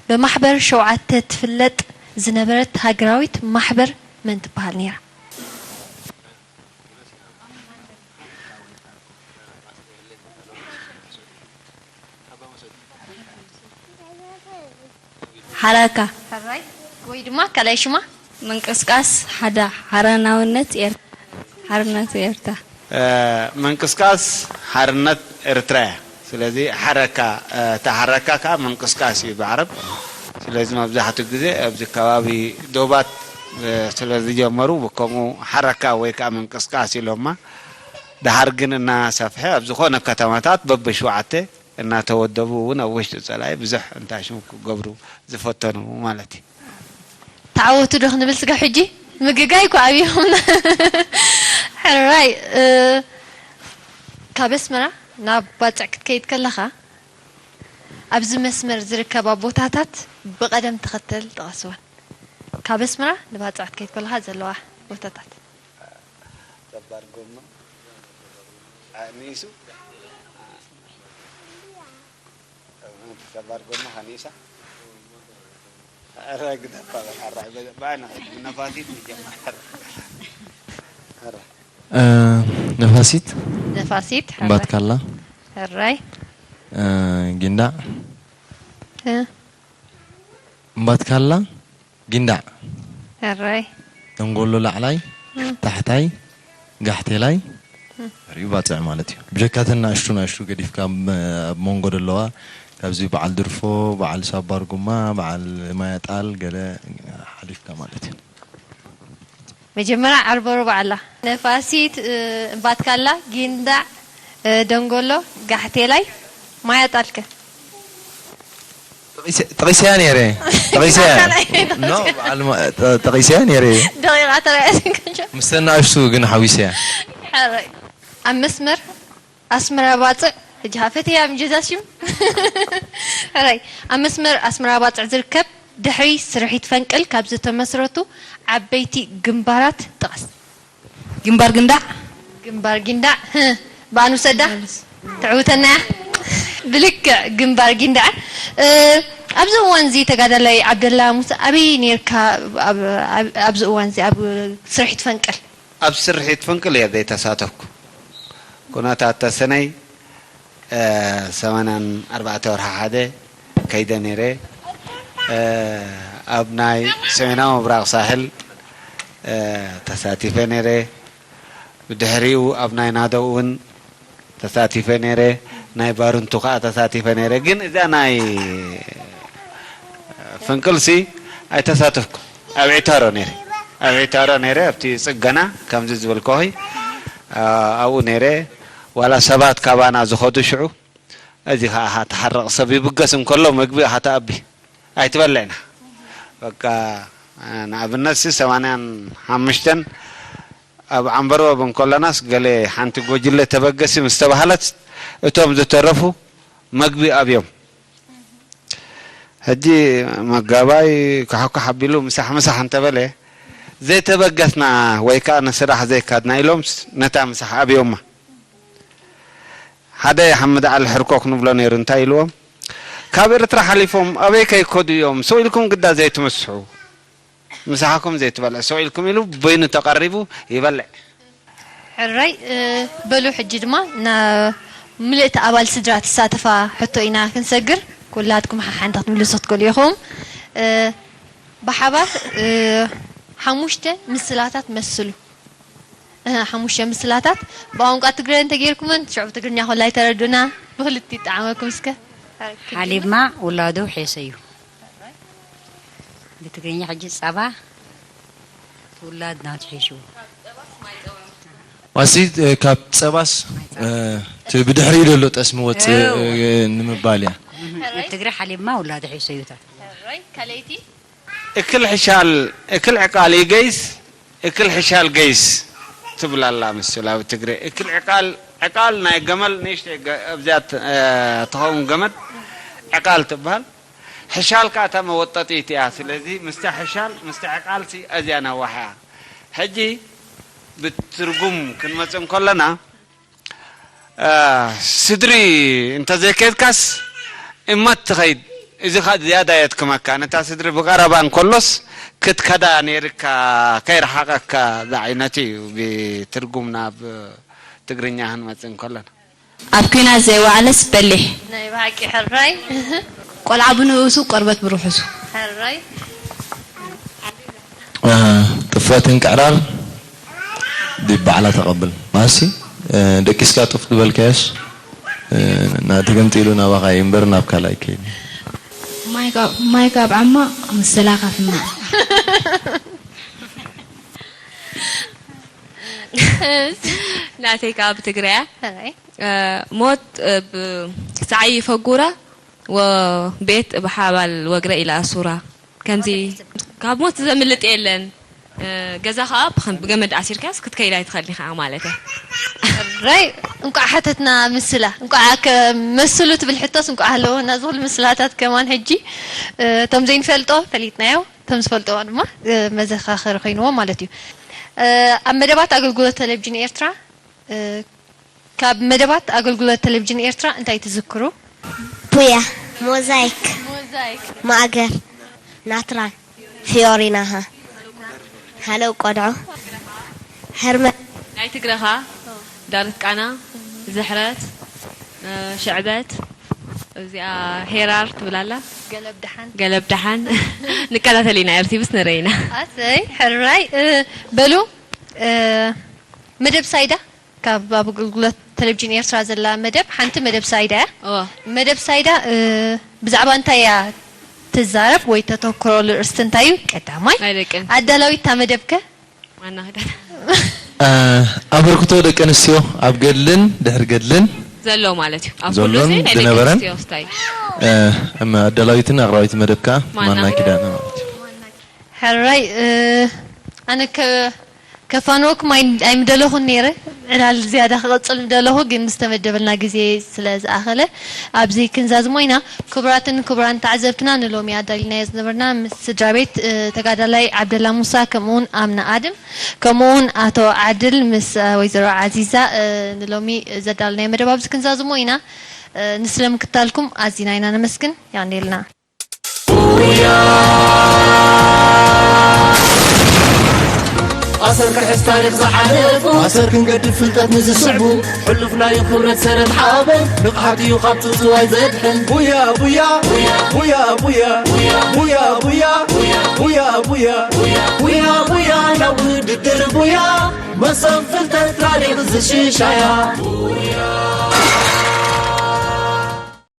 ብማሕበር ሸውዓተ ትፍለጥ ዝነበረት ሃገራዊት ማሕበር መን ትበሃል ነይራ? ሓረካ። ሕራይ፣ ወይ ድማ ካልኣይ ሽማ? ምንቅስቃስ ሓዳ ሓረናውነት ኤር-፣ ሓርነት ኤርትራ። እ፣ ምንቅስቃስ ሓርነት ኤርትራ እያ። ስለዚ ሓረካ፣ እ፣ ተሓረካ ከኣ ምንቅስቃስ እዩ ብዓረብ። ስለዚ መብዛሕትኡ ግዜ ኣብዚ ከባቢ ዶባት፣ እ፣ ስለ ዝጀመሩ ብከምኡ ሓረካ ወይ ከኣ ምንቅስቃስ ኢሎማ። ደሓር ግን እናሰፍሐ ኣብ ዝኾነ ከተማታት በብሸውዓተ እናተወደቡ እውን ኣብ ውሽጢ ጸላኢ ብዙሕ እንታይ ሽም ክገብሩ ዝፈተኑ ማለት እዩ። ተዓወቱ ዶ ክንብል ስጋብ ሕጂ? ምግጋይ እኮ ኣብይኹምና። ሕራይ፣ እ፣ ካብ ኣስመራ ናብ ባጽዕ ክትከይድ ከለኻ፣ ኣብዚ መስመር ዝርከባ ቦታታት ብቐደም ተኸተል ጥቐስወን። ካብ ኣስመራ ንባጽዕ ክትከይድ ከለኻ ዘለዋ ቦታታት። ሰባር ጎማ፣ ኣኒሱ፣ ሰባር ጎማ፣ ሃኒሳ። ኧረ ግደፋ፣ በቃ፣ ኧረ፣ በ-፣ በኣና፣ ነፋሲት ንጀምር። ኧረ። እ፣ ነፋሲት፣ ነፋሲት፣ ሕራይ። እምባትካላ፣ ሕራይ። እ፣ ጊንዳዕ። እ። እምባትካላ፣ ጊንዳዕ። ሕራይ። ደንጎሎ ላዕላይ፣ እ። ታሕታይ፣ ጋሕቴላይ፣ እ። ሪኡ ባጽዕ ማለት እዩ። ብጀካተን ንኣሽቱ ንኣሽቱ ገዲፍካ ኣብ፣ ኣብ መንጎ ዘለዋ፣ ካብዚ በዓል ድርፎ፣ በዓል ሳባር ጉማ፣ በዓል ማያጣል፣ ገለ ሓሊፍካ ማለት እዩ። መጀመርያ ዓርበሩ በዓላ። ነፋሲት፣ እ፣ እምባትካላ፣ ጊንዳዕ፣ እ፣ ደንጎሎ፣ ጋሕቴላይ፣ ማያጣልከ? ጠቒሰ-፣ ጠቒሰያ ነይረ። ጠቒሰያ። ካልኣይ ኖ፣ በዓል ማ-፣ ጠ-፣ ጠቒሰያ ነይረ። ደቂቓ ተራእያ ስንከንሸ። ምስ ተናእሽቱ ግን ሓዊሰያ። ሕራይ። ኣብ መስመር ኣስመራ ባጽዕ፣ ሕጂ ሃፈተያ ምጀዛሽም። ሕራይ። ኣብ መስመር ኣስመራ ባጽዕ ዝርከብ ድሕሪ ስርሒት ፈንቅል ካብ ዝተመስረቱ ዓበይቲ ግንባራት ጥቐስ። ግንባር ግንዳዕ። ግንባር ጊንዳዕ፣ ህ፣ በኣን ውሰዳ። መልስ። ትዕውተና እያ። ብልክዕ ግንባር ጊንዳዕ። እ፣ ኣብዚ እዋን እዚ ተጋዳላይ ዓብደላ ሙሳ ኣበይ ኔርካ? ኣብ፣ ኣብ፣ ኣብዚ እዋን እዚ ኣብ ስርሒት ፈንቅል? ኣብ ስርሒት ፈንቅል እየ ዘይተሳተፍኩ። ኩነታት ተሰነይ እ፣ ሰማንያን ኣርባዕተ ወርሒ ሓደ ከይደ ነይረ። እ፣ ኣብ ናይ ሰሜናዊ ምብራቕ ሳሕል፣ እ፣ ተሳቲፈ ነይረ። ብድሕሪኡ ኣብ ናይ ናደው እውን ተሳቲፈ ነይረ። ናይ ባርንቱ ከኣ ተሳቲፈ ነይረ። ግን እዛ ናይ ፍንቅልሲ ኣይተሳተፍኩ። ኣብ ዒታሮ ነይረ። ኣብ ዒታሮ ነይረ፣ ኣብቲ ጽገና ከምዚ ዝበልኩኺ፣ እ፣ ኣብኡ ነይረ። ዋላ ሰባት ካባና ዝኸዱ ሽዑ፣ እዚ ኸኣ ሃ-፣ ተሓረቕ ሰብ ይብገስ እንከሎ መግቢ ኢኻ ትኣቢ። ኣይትበልዕና። በቃ፣ ንኣብነት ሲ ሰማንያን ሓሙሽተን ኣብ ዓንበርበብ እንከለናስ ገለ ሓንቲ ጎጅለ ተበገሲ ምስ ተባህለት እቶም ዝተረፉ መግቢ ኣብዮም። ሕጂ መጋባይ ካሕኩሕ ኣቢሉ ምሳሕ ምሳሕ እንተበለ ዘይተበገስና ወይ ከኣ ንስራሕ ዘይካድና ኢሎምስ ነታ ምሳሕ ኣብዮማ። ሓደ ሓምድ ዓሊ ሕርኮክ ንብሎ ነይሩ፣ እንታይ ኢልዎም? ካብ ኤርትራ ሓሊፎም ኣበይ ከይከዱ እዮም? ስቕ ኢልኩም ግዳ ዘይትምስሑ። ምሳሕኩም ዘይትበልዕ ስቕ ኢልኩም ኢሉ በይኑ ተቐሪቡ ይበልዕ። ሕራይ፣ እ፣ በሉ ሕጂ ድማ ና-፣ ምልእቲ ኣባል ስድራ ትሳተፋ ሕቶ ኢና ክንሰግር። ኩላትኩም ሓሓንቲ ክትምልሱ ክትክእሉ ኢኹም። እ፣ ብሓባር፣ እ፣ ሓሙሽተ ምስላታት መስሉ። እህ፣ ሓሙሽተ ምስላታት ብቋንቋ ትግረ እንተጌርኩመን፣ ሽዑ ብትግርኛ ኮላ ኣይተረዱና፣ ብክልቲኡ ይጠዓመኩም እስከ። ሓሊብማ ውላዱ ሒሱ እዩ። ብትግርኛ ሕጂ ጸባ ውላድ ናቱ ሒሹ። ዋሲት፣ እ፣ ካብ ጸባስ፣ እ፣ እቲ ብድሕሪኡ ዘሎ ጠስሚ ወጽእ፣ እው። እ፣ ንምባል እያ። እህ፣ ብትግረ ሓሊብማ ውላዱ ሒሱ እዩ። ሕራይ፣ ካልኣይቲ? እክል ሕሻል፣ እክል ዕቃል ይገይስ፣ እክል ሕሻል ገይስ ትብል ኣላ ምስላ ብትግረ። እክል ዕቃል፣ ዕቃል ናይ ገመል ንእሽተይ ገ-፣ ኣብዚኣ ት-፣ እ፣ ትኸውን ገመድ ዕቃል ትበሃል። ሕሻል ከኣ እታ መወጠጢት እያ። ስለዚ ምስቲ ሕሻል ምስቲ ዕቃልሲ ኣዝያ ነዋሕ እያ። ሕጂ ብትርጉም ክንመጽእ እንከለና፣ እ፣ ስድሪ እንተዘይከድካስ እማ ትኸይድ። እዚ ኸኣ ዝያዳ የድክመካ። ነታ ስድሪ ብቐረባ እንከሎስ ክትከዳ ነይርካ፣ ከይረሓቐካ ዝዓይነቱ እዩ ብትርጉም ናብ ትግርኛ ክንመጽእ እንከለና። ኣብ ኲናት ዘይወዓለስ በሊሕ። ናይ ብሓቂ ሕራይ። ቆልዓ ብንኡሱ ቆርበት ብርሑሱ። ሕራይ። ጥፍእን ክዕራር ብባዕላ ተቐብል ማሲ። ደቂስካ ጥፍ ዝበልካዮስ፣ ና ተገምጢሉ ናባኻ እዩ እምበር ናብ ካልእ ኣይከይድን። ማይ ካብ ዓማ ምስላኻ ሕማቕ። ናተይ ከዓ ብትግርያ። ሞት ብፀዓይ ፈጉራ ወቤት ብሓባል ወግረ ኢላ ሱራ። ከምዚ ካብ ሞት ዘምልጥ የለን። ገዛ ከዓ ብገመድ ኣሲርካስ ክትከይድ ኣይትኸልን ኢኻ ማለት እያ። ራይ እንቋዕ ሓተትና ምስላ እንቋዕ መስሉ ትብል ሕቶስ እንቋዕ ኣለወና ዝኽል ምስላታት ከማን ሕጂ እቶም ዘይንፈልጦ ፈሊጥናዮ እቶም ዝፈልጥዎ ድማ መዘኻኸሪ ኮይንዎ ማለት እዩ። ኣብ መደባት ኣገልግሎት ቴሌቪዥን ኤርትራ ካብ መደባት ኣገልግሎት ቴሌቪዥን ኤርትራ እንታይ ትዝክሩ? ቡያ፣ ሞዛይክ፣ ማእገር፣ ናትራን፣ ፊዮሪናሃ፣ ሃለው ቆድዖ፣ ሀርመ። ናይ ትግረኻ ዳርት ቃና፣ ዝሕረት፣ ሽዕበት፣ እዚኣ ሄራር ትብላላ። ገለብ ደሓን። ገለብ ደሓን። ንከታተል ኢና፣ ኣርቲቪስ ንርኢ ኢና። ኣሰይ፣ ሕራይ። በሉ፣ መደብ ሳይዳ ካብ ኣብ ኣገልግሎት ቴሌቪዥን ኤርትራ ዘላ መደብ ሓንቲ መደብ ሳይዳ እያ። እዋ። መደብ ሳይዳ ብዛዕባ እንታይ እያ ትዛረብ ወይ ተተኩረሉ ርእስቲ እንታይ እዩ? ቀዳማይ። ናይ ደቅን። ኣዳላዊት እታ መደብ ከ? ዋና ክዳን። ኣበርክቶ ደቂ ኣንስትዮ ኣብ ገድልን ድሕሪ ገድልን ዘሎ ማለት እዩ። ኣብ ኩሉ ዘሎን እዚ ናይ ደቂ ዝነበረን ኣንስትዮ ስታይ። ኣዳላዊትን ኣቕራቢት መደብ ከኣ ማና ማና ኪዳነ ማለት እዩ። ሕራይ ኣነ ከፋንወኩም ኣይምደለኹን ነይረ። ዕላል ዝያዳ ክቐጽል ምደለኹ ግን ዝተመደበልና ግዜ ስለ ዝኣኸለ ኣብዚ ክንዛዝሞ ኢና። ክቡራትን ክቡራን ተዓዘብትና ንሎሚ ኣዳሊናዮ ዝነበርና ምስ ስድራ ቤት ተጋዳላይ ዓብደላ ሙሳ ከምኡውን ኣምና ኣድም ከምኡውን ኣቶ ዓድል ምስ ወይዘሮ ዓዚዛ ንሎሚ ዘዳልናዮ መደብ ኣብዚ ክንዛዝሞ ኢና። ንስለ ምክታልኩም ኣዚና ኢና ነመስግን። ያንዴልና። ኣሰር ክሕዝ ታሪኽ ዝሓለፉ ኣሰር ክንገድፍ ፍልጠት ንዝስዕቡ ሕሉፍ ናዩ ክብረት ሰረት ሓበን ንቕሓት እዩ ካብ ጽውጽዋይ ዘድሕን ቡያ ቡያ ቡያ ቡያ ቡያ ቡያ ቡያ ቡያ ቡያ ቡያ ቡያ ናብ ውድድር ቡያ መሰብ ፍልጠት ታሪኽ ዝሽሻያ ቡያ